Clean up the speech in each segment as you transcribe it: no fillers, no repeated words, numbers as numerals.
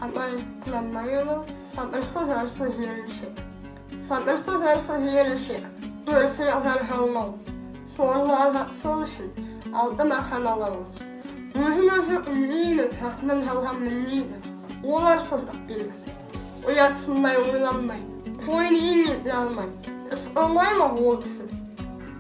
Абай Құнанбайұлы, сабырсыз арсыз еріншек. Сабырсыз арсыз еріншек, көрсе азар жалмауыз. Сорлы азап сол үшін, алды мақан алауыз. Өзін өзі үндейді, жақынын жалған міндейді. Ол арсыздық белгісі. Ұятсынбай ойланбай, қойын еңбек алмай, іс қылмай ма ол кісі?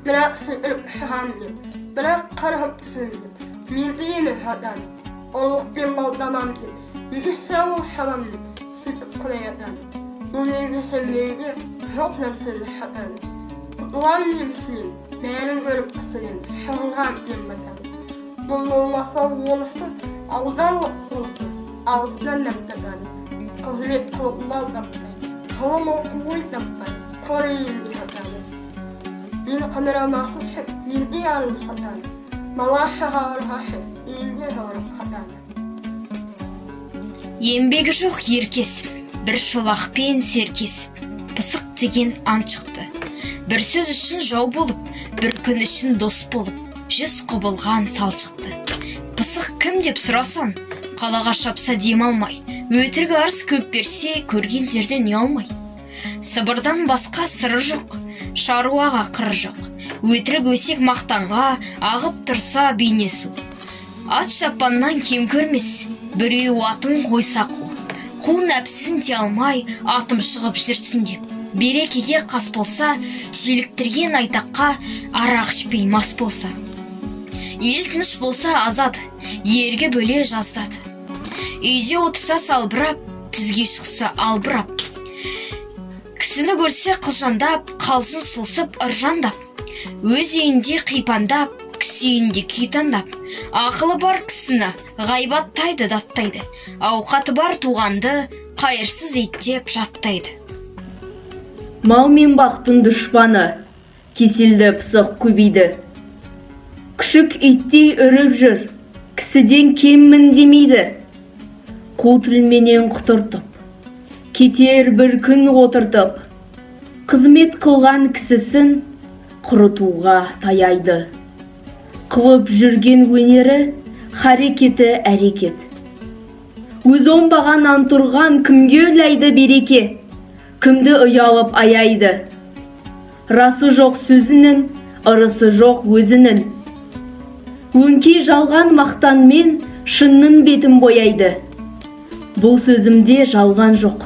Бірақ секіріп шығам деп, бірақ қарғып түсем деп, мен иіліп жатады. Ұрлықпен мал табам деп, егіс сауыл шабам деп, сөйтіп құдай атады. Өлең десем біреуге, жоқ нәрсені шатады. Құтылам деп ішінен, бәрін көріп кісіден, шығынға әбден батады. Бұл болмаса онысы, аударылып қонысы, алыстан дәм татады. Қызмет қылып мал таппай, ғылым оқып ой таппай, қор үйінде жатады. Ел қыдырамасы шып, елге арын сатады. Бала шаға ұрғашы, үйінде жауырып қатады. Еңбегі жоқ еркес, бір шолақпен серкес, пысық деген ант шықты. Бір сөз үшін жау болып, бір күн үшін дос болып, жүз құбылған сал шықты. Пысық кім деп сұрасаң, қалаға шапса дем алмай, өтірік арыз көп берсе, көрген жерден ұялмай. Сыбырдан басқа сыры жоқ, шаруаға қыры жоқ. Өтірік өсек мақтанға, ағып тұрса бейне су. Ат шапаннан кем көрмес, біреу атын қойса қу. Қу нәпсісін тия алмай, атым шығып жүрсін деп. Берекеге қас болса, желіктірген айтаққа арақ ішпей мас болса. Ел тыныш болса азады, ерге бөле жаздады. Үйде отырса салбырап, түзге шықса албырап. Кісіні көрсе қылжандап, қалжың сылсып ыржандап. Өз үйінде қипандап, кісі үйінде күй таңдап. Ақылы бар кісіні ғайбаттайды, даттайды. Ауқаты бар туғанды қайырсыз иттеп жаттайды. Мал мен бақтың дұшпаны, кеселді пысық көбейді. Күшік иттей үріп жүр, кісіден кеммін демейді. Қу тілменен құтыртып, кетер бір күн отыртып, қызмет қылған кісісін құрытуға таяйды. Қылып жүрген өнері, харекеті әрекет. Өз оңбаған антұрған кімге ойлайды береке, кімді ұялып аяйды. Расы жоқ сөзінің, ырысы жоқ өзінің. Өңкей жалған мақтанмен шынның бетін бояйды. Бұл сөзімде жалған жоқ,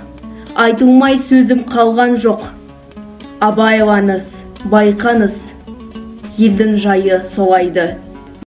айтылмай сөзім қалған жоқ. Абайлаңыз, байқаңыз, елдің жайы солайды.